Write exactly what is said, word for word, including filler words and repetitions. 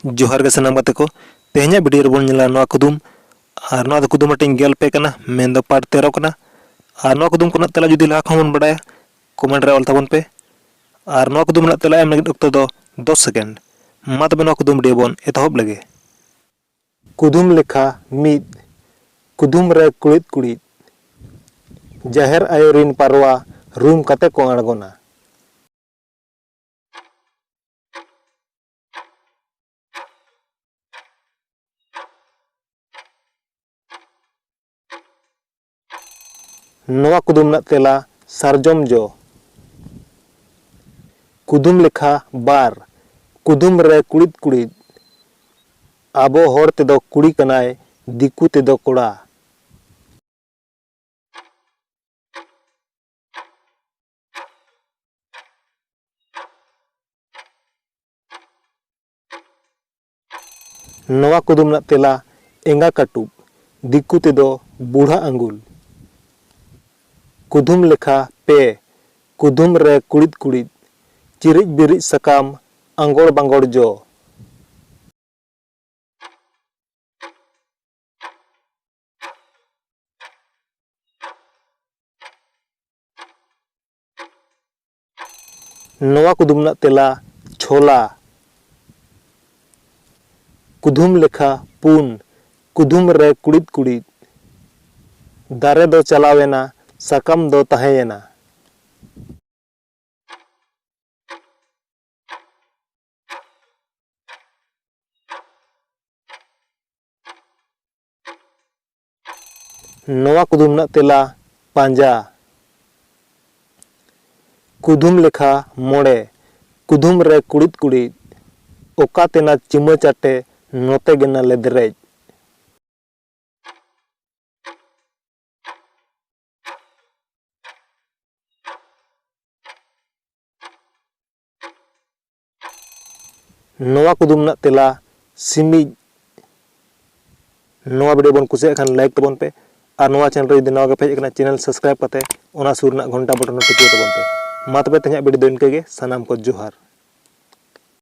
ᱡᱚᱦᱟᱨ ᱜᱮ ᱥᱟᱱᱟᱢ ᱜᱟᱛᱮ ᱠᱚ᱾ ᱛᱮᱦᱮᱧᱟᱜ video ᱨᱮᱵᱚᱱ ᱧᱮᱞᱟ ᱱᱚᱣᱟ ᱠᱩᱫᱩᱢ, ᱟᱨ ᱱᱚᱣᱟ ᱫᱚ ᱠᱩᱫᱩᱢ ᱦᱟᱹᱴᱤᱧ ᱜᱮᱞ ᱯᱮ ᱠᱟᱱᱟ, ᱢᱮᱱᱫᱚ part ᱛᱮᱨᱚ ᱠᱟᱱᱟ᱾ ᱟᱨ ᱱᱚᱣᱟ ᱠᱩᱫᱩᱢ ᱠᱚᱨᱮᱱᱟᱜ ᱛᱮᱞᱟ ᱡᱩᱫᱤ ᱞᱟᱦᱟ ᱠᱷᱚᱱ ᱵᱚᱱ ᱵᱟᱰᱟᱭᱟ, comment ᱨᱮ ᱚᱞ ᱛᱟᱵᱚᱱ ᱯᱮ᱾ ᱟᱨ ᱱᱚᱣᱟ ᱠᱩᱫᱩᱢ ᱨᱮᱱᱟᱜ ᱛᱮᱞᱟ ᱮᱢ ᱞᱟᱹᱜᱤᱫ ᱚᱠᱛᱚ ᱫᱚ ᱫᱚᱥ second᱾ ᱢᱟ ᱛᱚᱵᱮ ᱱᱚᱣᱟ ᱠᱩᱫᱩᱢ video ᱵᱚᱱ ᱮᱛᱚᱦᱚᱵ ᱞᱮᱜᱮ᱾ ᱠᱩᱫᱩᱢ ᱞᱮᱠᱷᱟ ᱢᱤᱫ, ᱠᱩᱫᱩᱢ ᱨᱮ ᱠᱩᱲᱤᱫ ᱠᱩᱲᱤᱫ᱾ ᱡᱟᱦᱮᱨ ᱟᱭᱳ ᱨᱤᱱ ᱯᱟᱨᱣᱟ ᱨᱩᱢ ᱠᱟᱛᱮ ᱠᱚ ᱟᱬᱜᱚᱱᱟ᱾ ᱱᱚᱣᱟ ᱠᱩᱫᱩᱢ ᱨᱮᱱᱟᱜ ᱛᱮᱞᱟ ᱥᱟᱨᱡᱚᱢ ᱡᱚ᱾ ᱠᱩᱫᱩᱢ ᱞᱮᱠᱷᱟ ᱵᱟᱨ, ᱠᱩᱫᱩᱢ ᱨᱮ ᱠᱩᱲᱤᱫ ᱠᱩᱲᱤᱫ᱾ ᱟᱵᱚ ᱦᱚᱲ ᱛᱮᱫᱚ ᱠᱩᱲᱤ ᱠᱟᱱᱟᱭ, ᱫᱤᱠᱩ ᱛᱮᱫᱚ ᱠᱚᱲᱟ᱾ ᱱᱚᱣᱟ ᱠᱩᱫᱩᱢ ᱨᱮᱱᱟᱜ ᱛᱮᱞᱟ ᱮᱸᱜᱟ ᱠᱟᱹᱴᱩᱵ, ᱫᱤᱠᱩ ᱛᱮᱫᱚ ᱵᱩᱲᱦᱟ ᱟᱸᱜᱩᱞ᱾ ᱠᱩᱫᱩᱢ ᱞᱮᱠᱷᱟ ᱯᱮ, ᱠᱩᱫᱩᱢ ᱨᱮ ᱠᱩᱲᱤᱫ ᱠᱩᱲᱤᱫ᱾ ᱪᱤᱨᱤᱡ ᱵᱤᱨᱤᱡ ᱥᱟᱠᱟᱢ, ᱟᱸᱜᱚᱲ ᱵᱟᱸᱜᱚᱲ ᱡᱚ᱾ ᱱᱚᱣᱟ ᱠᱩᱫᱩᱢ ᱨᱮᱱᱟᱜ ᱛᱮᱞᱟ ᱪᱷᱳᱞᱟ᱾ ᱠᱩᱫᱩᱢ ᱞᱮᱠᱷᱟ ᱯᱩᱱ, ᱠᱩᱫᱩᱢ ᱨᱮ ᱠᱩᱲᱤᱫ ᱠᱩᱲᱤᱫ᱾ ᱫᱟᱨᱮ ᱫᱚ ᱪᱟᱞᱟᱣᱮᱱᱟ, ᱥᱟᱠᱟᱢ ᱫᱚ ᱛᱟᱦᱮᱸᱭᱮᱱᱟ᱾ ᱱᱚᱣᱟ ᱠᱩᱫᱩᱢ ᱨᱮᱱᱟᱜ ᱛᱮᱞᱟ ᱯᱟᱸᱡᱟ᱾ ᱠᱩᱫᱩᱢ ᱞᱮᱠᱷᱟ ᱢᱚᱬᱮ, ᱠᱩᱫᱩᱢ ᱨᱮ ᱠᱩᱲᱤᱫ ᱠᱩᱲᱤᱫ᱾ ᱚᱠᱟ ᱛᱮᱱᱟ ᱪᱤᱢᱟᱹ ᱪᱟᱴᱮ, ᱱᱚᱛᱮ ᱜᱮᱱᱟ ᱞᱮᱫᱨᱮᱡ᱾ ᱱᱚᱣᱟ ᱠᱩᱫᱩᱢ ᱨᱮᱱᱟᱜ ᱛᱮᱞᱟ ᱥᱤᱢᱤᱡ᱾ ᱱᱚᱣᱟ video ᱵᱚᱱ ᱠᱩᱥᱤᱭᱟᱜ ᱠᱷᱟᱱ like ᱛᱟᱵᱚᱱ ᱯᱮ, ᱟᱨ ᱱᱚᱣᱟ channel ᱨᱮ ᱡᱩᱫᱤ ᱱᱟᱣᱟ ᱜᱮᱯᱮ ᱦᱮᱡ ᱟᱠᱟᱱᱟ, channel subscribe ᱠᱟᱛᱮ ᱚᱱᱟ ᱥᱩᱨ ᱨᱮᱱᱟᱜ ᱜᱷᱚᱱᱴᱟ button ᱦᱚᱸ ᱴᱤᱯᱟᱹᱣ ᱛᱟᱵᱚᱱ ᱯᱮ᱾ ᱢᱟ ᱛᱚᱵᱮ ᱛᱮᱦᱮᱧᱟᱜ video ᱫᱚ ᱤᱱᱠᱟᱹ ᱜᱮ, ᱥᱟᱱᱟᱢ ᱠᱚ ᱡᱚᱦᱟᱨ᱾